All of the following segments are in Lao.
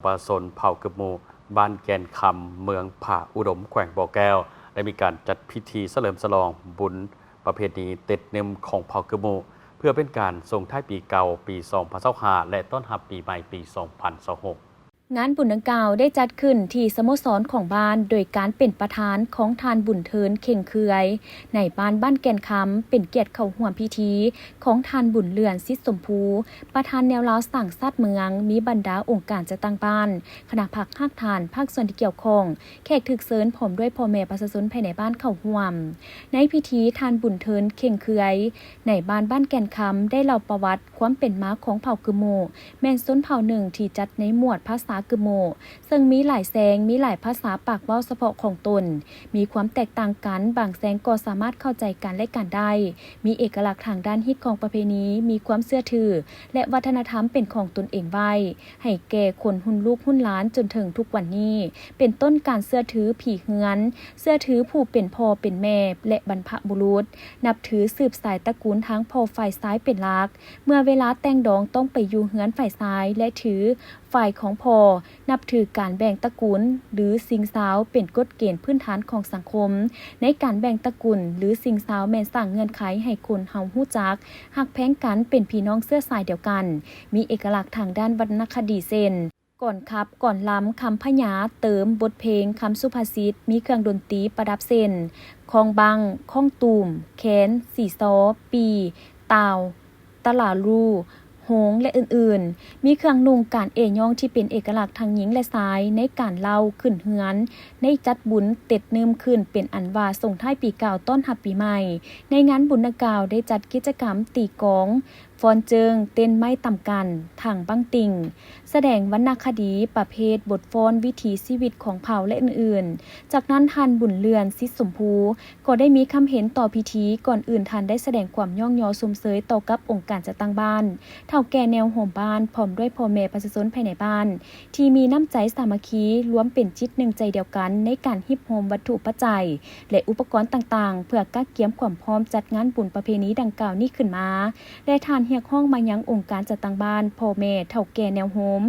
ປະຊາຊົນເຜົ່າກຶບໝູ່ ບ້ານແກ່ນຄຳ ເມືອງຜາອຸດົມ ແຂວງບໍ່ແກ້ວ ໄດ້ມີການຈັດພິທີສະເຫຼີມສະຫຼອງບຸນປະເພນີເຕັດໜຶ່ມຂອງເຜົ່າກຶບໝູ່ ເພື່ອເປັນການສົ່ງທ້າຍປີເກົ່າປີສອງພັນຊາວຫ້າ ແລະ ຕ້ອນຮັບປີໃໝ່ປີສອງພັນຊາວຫົກ. ງານບຸນດັ່ງກ່າວໄດ້ຈັດຂຶ້ນທີ່ສະໂມສອນຂອງບ້ານ ໂດຍການເປັນປະທານຂອງທ່ານບຸນເທີນ ເຄັ່ງເຄືອຍ ນາຍບ້ານບ້ານແກ່ນຄຳ, ເປັນກຽດເຂົ້າຮ່ວມພິທີຂອງທ່ານບຸນເຫຼືອນ ສິດສົມພູ ປະທານແນວລາວສ້າງຊາດເມືອງ, ມີບັນດາອົງການຈັດຕັ້ງບ້ານ, ຄະນະພັກຮາກຖານ, ພາກສ່ວນທີ່ກ່ຽວຂ້ອງ, ແຂກຖືກເຊີນ ພ້ອມດ້ວຍພໍ່ແມ່ປະຊາຊົນພາຍໃນບ້ານເຂົ້າຮ່ວມ. ໃນພິທີ ທ່ານບຸນເທີນ ເຄັ່ງເຄືອຍ ນາຍບ້ານບ້ານແກ່ນຄຳ ໄດ້ເລົ່າປະຫວັດຄວາມເປັນມາຂອງເຜົ່າກຶບໝູ່ ແມ່ນຊົນເຜົ່າໜຶ່ງທີ່ຈັດໃນໝວດພາສາກຶບໝູ່ ເຊິ່ງມີຫຼາຍແຊງ, ມີຫຼາຍພາສາປາກເວົ້າສະເພາະຂອງຕົນ, ມີຄວາມແຕກຕ່າງກັນ, ບາງແຊງກໍສາມາດເຂົ້າໃຈກັນແລະກັນໄດ້, ມີເອກະລັກທາງດ້ານຮີດຄອງປະເພນີ, ມີຄວາມເຊື່ອຖື ແລະ ວັດທະນະທຳເປັນຂອງຕົນເອງໄວ້ ໃຫ້ແກ່ຄົນຮຸ່ນລູກຮຸ່ນຫຼານຈົນເຖິງທຸກວັນນີ້, ເປັນຕົ້ນການເຊື່ອຖືຜີເຮືອນ, ເຊື່ອຖືຜູ້ເປັນພໍ່ເປັນແມ່ ແລະ ບັນພະບຸລຸດ, ນັບຖືສືບສາຍຕະກູນທາງພໍ່ຝ່າຍຊາຍເປັນຫຼັກ, ເມື່ອເວລາແຕ່ງດອງຕ້ອງໄປຢູ່ເຮືອນຝ່າຍຊາຍ ແລະ ຖື ຝ່າຍຂອງພໍ່ ນັບຖືການແບ່ງຕະກູນ ຫຼື ຊິງຊາວ ເປັນກົດເກນພື້ນຖານຂອງສັງຄົມ. ໃນການແບ່ງຕະກຸນ ຫຼື ຊິງຊາວ ແມ່ນສ້າງເງື່ອນໄຂໃຫ້ຄົນເຮົາຮູ້ຈັກ ຮັກແພງກັນ ເປັນພີ່ນ້ອງເຊື້ອສາຍດຽວກັນ, ມີເອກະລັກທາງດ້ານວັນນະຄະດີ ເຊັ່ນ ກອນຂັບ, ກອນລຳ, ຄຳພະຍາ, ເຕີມ, ບົດເພງ, ຄຳສຸພາສິດ, ມີເຄື່ອງດົນຕີປະດັບ ເຊັ່ນ ຄ້ອງບັ້ງ, ຄ້ອງຕູມ, ແຄນ, ຊີຊໍ, ປີ້, ຕ່າວ, ຕະຫຼາລູ, ໂຮງ ແລະ ອື່ນໆ. ມີເຄື່ອງນຸ່ງການເອຍ້ອງທີ່ເປັນເອກະລັກທັງຍິງ ແລະ ຊາຍ ໃນການເລົ່າຂຶ້ນເຮືອນ ໃນຈັດບຸນເຕັດໜຶ່ມຂຶ້ນ ເປັນອັນວ່າສົ່ງທ້າຍປີເກົ່າ ຕ້ອນຮັບປີໃໝ່. ໃນງານບຸນດັ່ງກ່າວ ໄດ້ຈັດກິດຈະກຳຕີກອງ, ຟ້ອນເຈິງ, ເຕັ້ນໄມ້ຕຳກັນ, ຖັງບັ້ງຕິ່ງ, ສະແດງວັນນະຄະດີ, ປະເພດບົດຟ້ອນ, ວິຖີຊີວິດຂອງເຜົ່າ ແລະ ອື່ນໆ. ຈາກນັ້ນ ທ່ານ ບຸນເຫຼືອນ ສິດສົມພູ ກໍໄດ້ມີຄຳເຫັນຕໍ່ພິທີ. ກ່ອນອື່ນທ່ານໄດ້ສະແດງຄວາມຍ້ອງຍໍຊົມເຊີຍຕໍ່ກັບອົງການຈັດຕັ້ງບ້ານ, ເຖົ້າແກ່ແນວໂຮມບ້ານ, ພ້ອມດ້ວຍພໍ່ແມ່ປະຊາຊົນພາຍໃນບ້ານ ທີ່ມີນ້ຳໃຈສາມັກຄີ, ລວມເປັນຈິດໜຶ່ງໃຈດຽວກັນໃນການຮິບໂຮມວັດຖຸປັດໄຈ ແລະ ອຸປະກອນຕ່າງໆ ເພື່ອກະກຽມຄວາມພ້ອມຈັດງານບຸນປະເພນີດັ່ງກ່າວນີ້ຂຶ້ນມາ. ແລະ ທ່ານຮຽກຮ້ອງມາຍັງອົງການຈັດຕັ້ງບ້ານ, ພໍ່ແມ່, ເຖົ້າແກ່ແນວໂຮມ,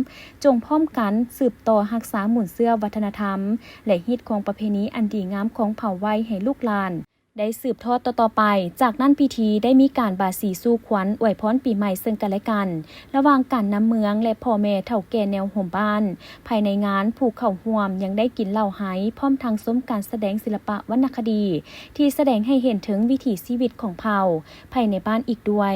ຈົ່ງພ້ອມກັນສືບຕໍ່ຮັກສາມູນເຊື້ອວັດທະນະທຳ ແລະ ຮີດຄອງປະເພນີອັນດີງາມຂອງເຜົ່າໄວ້ໃຫ້ລູກຫຼານ ໄດ້ສືບທອດຕໍ່ໆໄປ. ຈາກນັ້ນພິທີໄດ້ມີການບາສີສູ່ຂວັນອວຍພອນປີໃໝ່ເຊິ່ງກັນແລະກັນ ລະຫວ່າງການນຳເມືອງ ແລະ ພໍ່ແມ່ເຖົ້າແກ່ແນວໂຮມບ້ານ. ພາຍໃນງານ ຜູ້ເຂົ້າຮ່ວມຍັງໄດ້ກິນເຫຼົ້າໄຮ ພ້ອມທັງຊົມການສະແດງສິລະປະວັນນະຄະດີ ທີ່ສະແດງໃຫ້ເຫັນເຖິງວິຖີຊີວິດຂອງເຜົ່າພາຍໃນບ້ານອີກດ້ວຍ.